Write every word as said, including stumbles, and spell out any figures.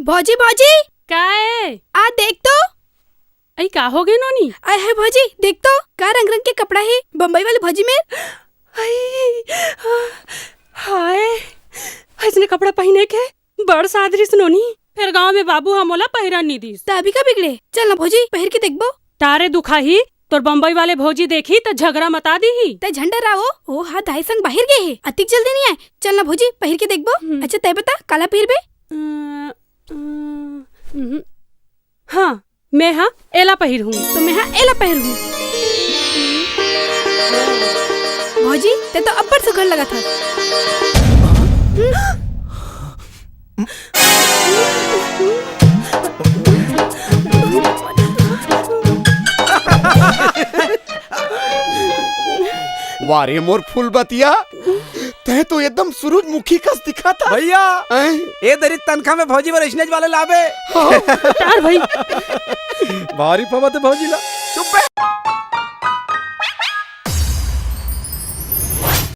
भौजी, भौजी। का ए? आ देख तो। अई, का हो गे नोनी? अई हे भौजी, देख तो, का रंग रंग के कपड़ा हे बम्बई वाली भौजी मेर। अई, हाय, अइसने कपड़ा पहिने के बड़ साध रिस नोनी। फेर गांव में बाबू ह मोला पहिरन नी दिस। त अभी का बिगड़े? चल ना भौजी, पहिर के देखबो। तारे दुखाही, तोर बम्बई वाले भौजी देखी त झगरा मता दीही। तैं झन डरा ओ, ओ हा दाई संग बाहिर गे हे, अतिक जल्दी नी आय। चल ना भौजी, पहिर के देखबो। हम्म। अच्छा तैं बता, काला पहिरबे? अ, अ, हम्म। हाँ, मैं हा एला पहिरहूँ। त मैं हा एला पहिरहूँ। भौजी, तैं तो अब्बड़ सुघर लगत हस। वाह रे मोर फूलबतिया, तैं तो एकदम सूरजमुखी कस दिखत हस। भैया, हैं? ए दरी तनखा में भौजी बर अइसनेच वाले लाबे। हाँ। तार भाई। भारी पवत हे भौजी ला। चुप बे।